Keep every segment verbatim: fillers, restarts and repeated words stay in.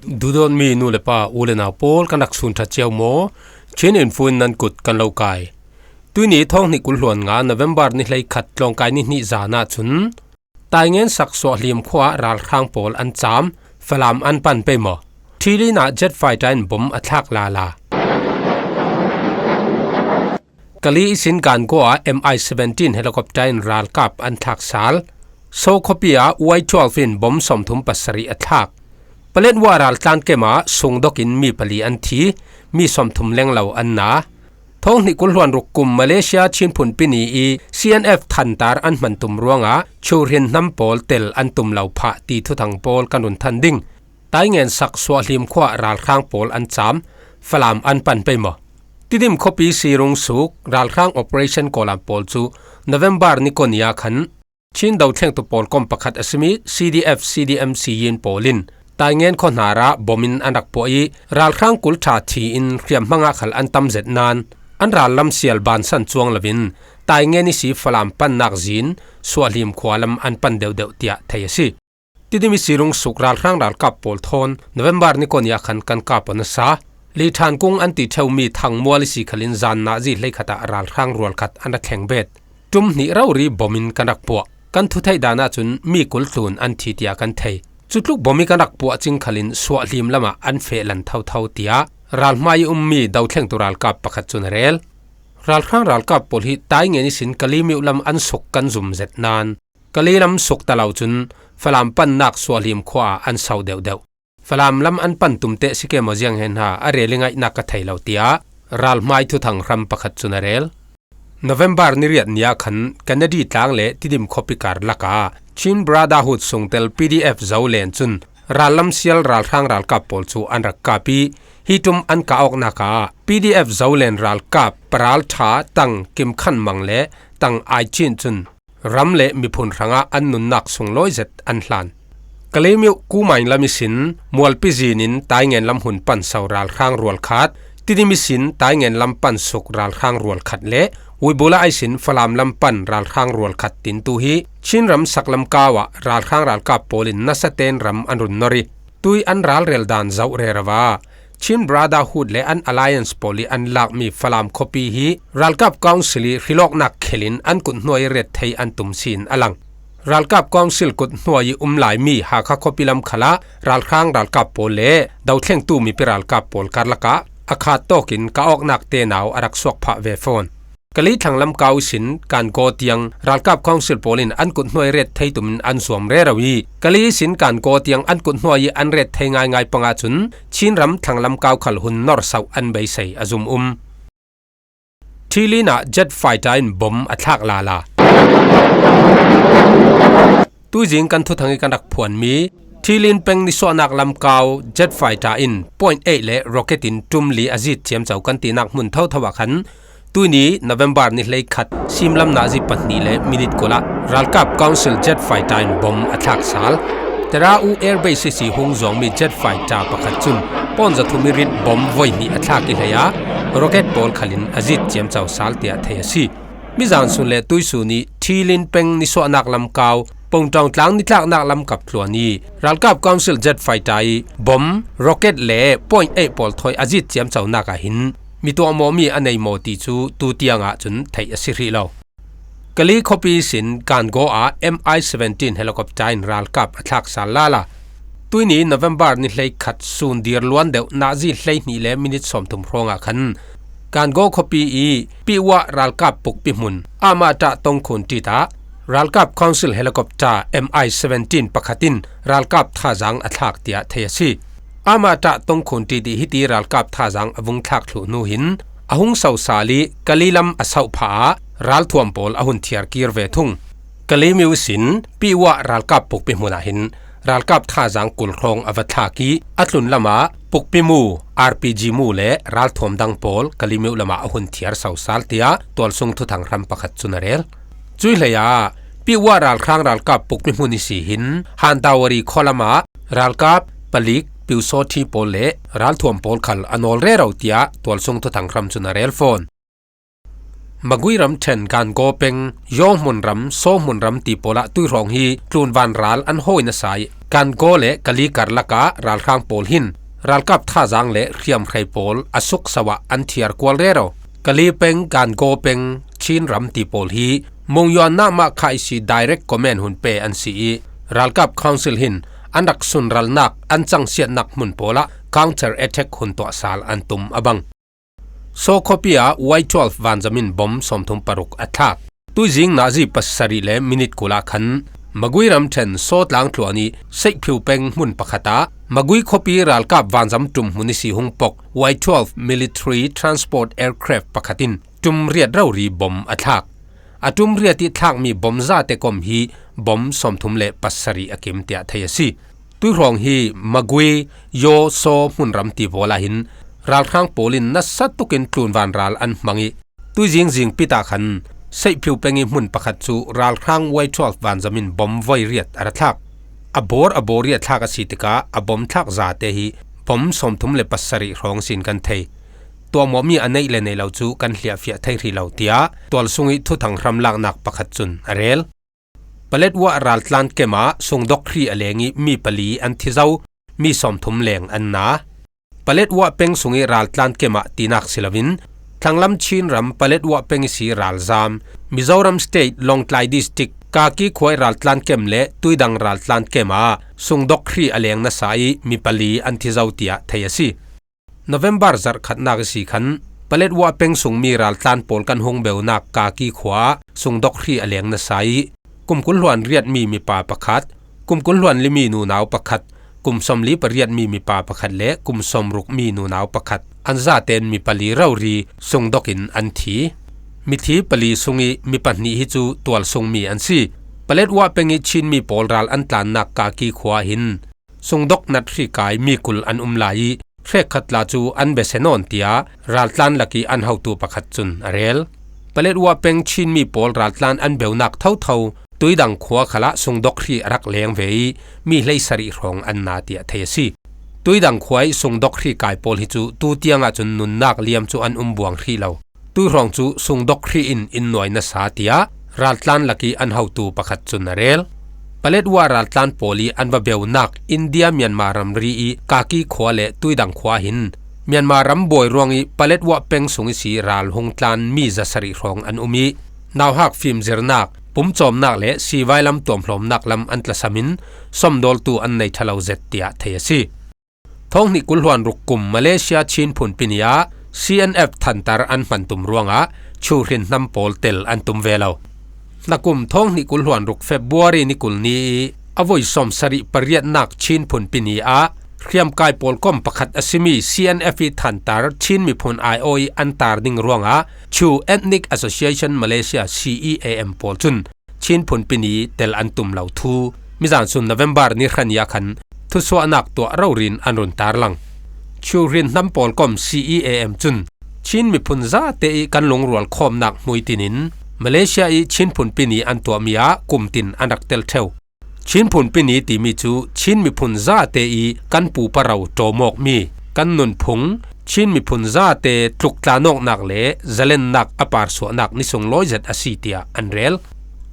Duhdawtmi nu le pa, u le nau pawl, kan rak sun ṭha cio maw? Chin Info in nan kut kan lo kai. Tuini thawng hnih kul hluan nga November ni hleikhat tlawngkai ni hnih zan ah cun Taingen sak Suahlim khua ah ralhrang pawl an cam, Falam an pan pei maw? Ṭhilin ah jet fighter in bom a thlak lala. Kali ihsin Gangaw ah M I seventeen helicopter in ralkap an thlak sal. So khuapi ah Y twelve in bom sawmthum pasarih a thlak. Paletwa raltlan kem ah sungdok in mi pali an thi, mi sawmthum lenglo an na. Thawng hnih kul hluan ruk kum Malaysia Chin phunpi ni i C N F thantar an hman tum ruangah churhin hnam pawl tel an tum lo phah ti thuthang pawl kan run than ding. Taingen sak Suahlim khua ah ralhrang pawl an cam, Falam an pan pei maw? Tidim khuapi sirung suk ralhrang operation kawlam pawl cu November ni kua ni ah khan Chin dothlengtu pawl kom pakhat a simi C D F C D M Siyin pawl in Taingen khuahnar ah bom in an rak puah i ralhrang kul ṭha thi in hriamhmang ah khal an tam zet nain an rallam sial bansan cuang loin Taingen ihsi Falam pannak zin Suahlim khua lam an pan deuhdeuh tiah thei a si. Tidim ihsi rung suk ralhrang ralkap pawl thawn November ni kua ni ah khan kan kap aw nasa. Li Ṭhan Kung an ti ṭheumi Thangmual ihsi khalin zan nazi hleikhat ah ralhrang rual khat an rak thleng bet. Ṭum hnih rori bom in kan rak puah. Kan thutheih dan ahcun mi kul tlun an thi tiah kan thei. Cutluk bom i kan rak puah cing khalin Suahlim lamah an feh lan thotho tiah ralhmai i ummi dothlengtu ralkap pakhat cun a rel. Ralhrang ralkap pawl hi Taingen ihsin Kalemyo lam an suk kan zum zet nain Kali lam suk ta lo cun Falam pannak Suahlim khua ah an so deuhdeuh. Falam lam an pan tum teh si ke maw ziang hen ha, a rel i ngaihnak ka thei lo, tiah ralhmai thuthang hram pakhat cun a rel. November ni riat ni ah khan Kennedy tlang le Tidim khuapi karlak ah Chin Brotherhood sungtel P D F Zolen cun rallam sial ralhrang ralkap pawl cu an rak kap i, hi ṭum an kah awknak ah P D F Zolen ralkap paralṭha Tang Kim Khan Mang le Tang Ai Chin cun ram le miphun hrangah an nunnak sunglawi zet an hlan. Kalemyo Kumain lam ihsin Mualpi zin in Taingen lam hun pan so ralhrang rual khat, Tidim ihsin Taingen lam pan suk ralhrang rual khat le Wibula ihsin Falam lam pan ralhrang rual khat tintu hi Chin ram saklam kau ah ralhrang ralkap pawl in nasa tein ram an run nor i, tui an ralrel dan zoh rero ah Chin Brotherhood le an alliance pawl i an lakmi Falam khuapi hi ralkap council i hrilawknak khelin an kut hnuai i ret thei an tum si in a lang. Ralkap council kut hnuai i um laimi Hakha khuapi lam khalah ralhrang ralkap pawl le dothlengtu mipi ralkap pawl karlak ah a khat tawkin kah awknak tenau a rak suak phah ve fawn. Kali thlanglam kau ihsin Gangaw tiang ralkap council pawl in an kut hnuai ret thei tum in an zuam rero i, Kali ihsin Gangaw tiang an kut hnuai i an ret thei ngaingai panga cun Chin ram thlanglam kau khal hun nor sauh an beisei a zum um. Ṭhilin ah jet fighter in bom a thlak lala. Tuizing kan thuthang i kan rak phuanmi Ṭhilin peng nisuahnak lam kau jet fighter in point eight le rocket in ṭum li a zit ciamco kan tinak hmun thotho ah khan tuini November ni hleikhat simlam nazi pahnih le minit kul ah ralkap council jet fighter in bom a thlak sal. Tera U Air Base ihsi hung zuangmi jet fighter pakhat cun pawn zathum i rit bom voi hnih a thlak i hlei a, rocket pawl khalin a zit ciamco sal tiah thei a si. Mizan sun le tuisun i Ṭhilin peng nisuahnak lam kau Pongtawng tlang nitlaknak lam kap tluan i ralkap council jet fighter i bom, rocket le point eight pawl thawi a zit ciamconak ah hin mi tuahmawmi a nei maw ti cu tu tiang ah cun theih a si hrih lo. Kali khuapi ihsin Gangaw ah M I seventeen helicopter in ralkap a thlak sal lala. Tuini November ni hleikhat sun dir luan deuh nazi hleihnih le minit sawmthum hrawngah khan Gangaw khuapi i Pihwah ralkap pukpi hmun Amata Tongkhun ṭit ah ralkap council helicopter M I seventeen pakhat in ralkap thazaang a thlak tiah thei a si. Amata Tongkhun ṭit i hiti ralkap thazaang a vung thlak thluh hnu hin a hung so sal i Kali lam a sauh phah ah ralthuam pawl a hun thiar kir ve thung. Kalemyo ihsin Pihwah ralkap pukpi hmun ah hin ralkap thazaang kul hrawng a va thlak i a tlun lamah pukpi mu, R P G mu le ralthuam dang pawl Kalemyo lamah a hun thiar so sal tiah tualsung thuthang hram pakhat cun a rel. Cuih hlei ah Pihwah ralhrang ralkap pukpi hmun ihsi hin Handawari khua lamah ralkap palik, pyusawṭhi pawl le ralthuam pawl khal a nawl rero tiah tualsung thuthang hram cun a rel fawn. Magui ramṭhen Gangaw peng, Yawhmun ram, Sawhmun ram ti pawl ah tuihrawng hi tlunvan ral an hawi nasa i Gangaw le Kali karlaka ralhrang pawl hin ralkap thazang le hriamhrei pawl a sukso ah an thiar kual rero. Kali peng, Gangaw peng, Chin ram ti pawl hi Monywa Nahma Khaisi Direct Command hun pe an si ih, ralkap Council hin an rak sunralnak, an cangsiatnak hmun pawl ah counter attack hun tuah sal an tum a bang. Saw khuapi ah Y twelve vanzam in bom sawmthum paruk a thlak. Tuizing nazi pasarih le minit kul ah khan Magway ramṭhen Saw tlangtluan ih Seihphiu peng hmun pakhat ah Magway khuapi ralkap vanzam ṭum hmun ihsi hung pok Y twelve military transport aircraft pakhat in ṭum riat rori bom a thlak. A ṭum riat ih thlakmi bom zate kom hi bom sawmthum le pasarih a kim tiah thei a si. Tuihrawng hi Magway, Yaw, Saw hmunram ti pawl ah hin ralhrang pawl in nasa tukin tlunvan ral an hmang ih, tuizing zingpit ah khan Seihphiu peng ih hmun pakhat cu ralhrang Y twelve vanzam in bom voi riat a ra thlak. A bawr a bawr ih a thlak a si tikah a bom thlak zate hi bom sawmthum le pasarih hrawng sin kan thei. Tuahmawhmi a neih le nei lo cu kan hliahfiah thei hrih lo, tiah tualsung ih thuthang hramlaknak pakhat cun a rel. Paletwa raltlan kem ah sungdok hrih a leng ih mi pali an thi zo, mi sawmthum leng an na. Paletwa peng sung ih raltlan kem ah tinak si loin, thlanglam Chin ram Paletwa peng ihsi ralzam, Mizoram State Lawngtlai District Kaki khua ih raltlan kem le Tuidang raltlan kem ah sungdok hrih a leng nasa ih mi pali an thi zo, tiah thei a si. November zarh khatnak ihsi khan Paletwa peng sungmi raltlan pawl kan hung beunak Kaki khua ah sungdok hrih a leng nasa ih, kum kul hluan riatmi mipa pakhat, kum kul hluan limi nunau pakhat, kum sawmli pariatmi mipa pakhat le kum sawmrukmi nunau pakhat an zaten mi pali rori sungdok in an thi. Mithi pali sung ih mi pahnih hi cu tualsungmi an si. Paletwa peng ih Chinmi pawl ral an tlannak Kaki khua ah hin sungdok nat hrih kai mi kul an um lai ih, hrekkhat tla cu an bese nawn, tiah raltlan lak ih an hotu pakhat cun a rel. Paletwa peng Chinmi pawl raltlan an beunak thotho Tuidang khua khalah sungdok hrih a rak leng ve ih, mi hleisarih hrawng an na, tiah thei a si. Tuidang khua ih sungdok hrih kai pawl hi cu tu tiang ahcun nunnak liam cu an um buang hrih lo. Tuihrawng cu sungdok hrih in inn nuai nasa, tiah raltlan lak ih an hotu pakhat cun a rel. Paletwa raltlan pawl ih an va beunak India Myanmar ramri ih Kaki khua le Tuidang khua hin Myanmar ram buai ruangih Paletwa peng sung ihsi ral hung tlan mi zasarih hrawng an um ih, nauhak fimzirnak, pumcawmnak le sivailam tuamhlawmnak lam an tlasam in sawmdawltu an nei ṭha lo zet, tiah thei a si. Thawng hnih kul hluan ruk kum Malaysia Chin phunpi ni ah C N F thantar an hman tum ruangah Kyu hrinhnam pawl tel an tum ve lo. Hnakum thawng hnih kul hluan ruk February ni kul ni ih a voi sawmsarih pariatnak Chin phunpi ni ah hriamkai pawlkom pakhat a simi C N F ih thantar Chin miphun aiawh ih an tar ding ruangah Kyu Ethnic Association Malaysia, C E A M, pawl cun Chin phunpi ni tel an tum lo thu mizan sun November ni hra ni ah khan thusuahnak tuah rori in an run tarlang. Kyu hrinhnam pawlkom C E A M cun Chin miphun zate ih kan lungrual khawmnak hmuitin in Malaysia ih Chin phunpi ni an tuahmi ah kumtin an rak tel ṭheu. Chin phunpi ni timi cu Chin miphun zate ih kan puparo ṭawmawkmi, kan nunphung, Chin miphun zate tluk tlanawknak le zalennak a parsuahnak ni sunglawi zet a si, tiah an rel.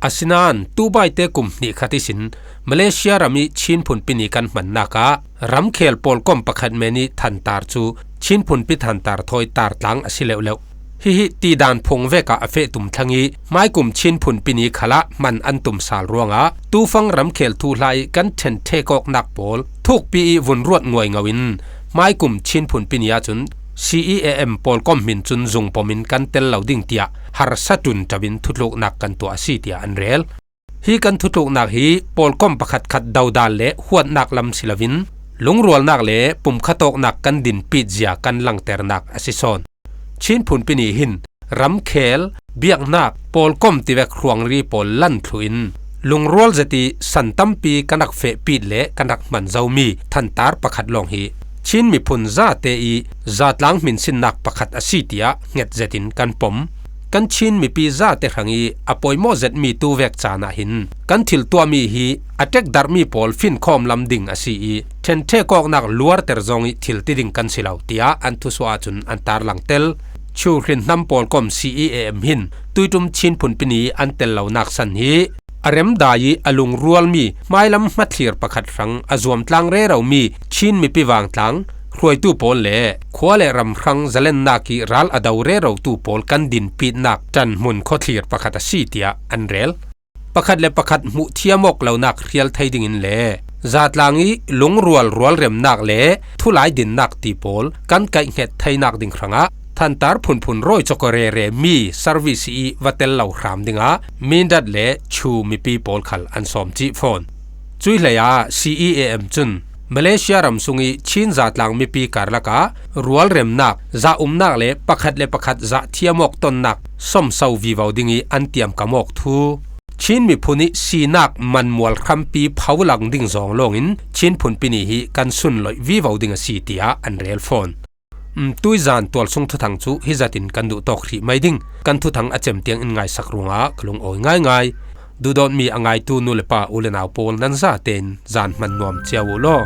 Asinain tubaite kum hnih khat ihsin Malaysia ram ih Chin phunpi ni kan hmannak ah ramkhel pawlkom pakhat men ih thantar cu Chin phunpi thantar thawi tartlang a si leuhleuh. Hihi tidan phung vekah a feh tum thlang ih hmaikum Chin phunpi ni khalah hman an tum sal ruangah tufang ramkhel thuhla ih kan ṭhenṭhek awknak pawl thukpi ih vun ruat nguaingo in hmaikum Chin phunpi ni ahcun C E A M pawlkom hmin cun zungpom in kan tel lo ding tiah harsa ṭun ṭo in thutluknak kan tuah a si, tiah an rel. Hi kan thutluknak hi pawlkom pakhatkhat dodal le huatnak lam si loin lungrualnak le pumkhat awknak kan dinpit zia kan langternak a si sawn. Chin phunpi ni hin ramkhel, biaknak, pawlkom tivek hruangri pawl lan thluh in lungrual zet ih san tampi kan rak fehpit le kan rak hman zomi thantar pakhat lawng hi Chin miphun zate ih zatlang hminsinnak pakhat a si tiah hnget zetin kan pom. Kan Chin mipi zate hrang ih a pawimawh zetmi tuvek caan ah hin kan thil tuahmi hi a ṭekdarhmi pawl finkhawm lam ding a si ih ṭhenṭhek awknak luarter zong ih thil ti ding kan si lo, tiah an thusuah ahcun an tarlang tel. Kyu hrinhnam pawlkom C E A M hin tuiṭum Chin phunpi ni an tel lonak san hi a remdai ih a lungrualmi hmailam hmathlir pakhat hrang a zuamtlang reromi Chin mipi vangtlang hruaitu pawl le khua le ram hrang zalennak ih ral a do rerotu pawl kan dinpitnak ṭanhmun khuathlir pakhat a si tiah an rel. Pakhat le pakhat hmuh thiam awk lonak hrial thei dingin le zatlang ih lungrual rualremnak le thulai dinnak ti pawl kan kaihhnget theinak ding hrangah thantar phunphun rawi cawk rere mi service ih va tel lo hram dingah Mindat le Chu mipi pawl khal an sawm cih fawn. Cuih hleiah C E A M cun Malaysia ram sungih Chin zatlang mipi karlakah rualremnak, zahumnak le pakhat le pakhat zahthiam awk tonnak sawmso vivo dingih an tiamkam awk thu, Chin miphun ih sinak manmual hrampi pholang ding zawng lawngin Chin phunpi ni hi kan sunloih vivo ding a si tiah an rel fawn. Tuizan tualsung thuthang cu hizatin kan duhtawk hrih mai ding. Kan thuthang a cem tiang in ngaisak ruangah ka lungawi ngaingai. Duhdawtmi a ngaitu nu le pa u le nau pawl nan zatein zan hman nuam cio uh law.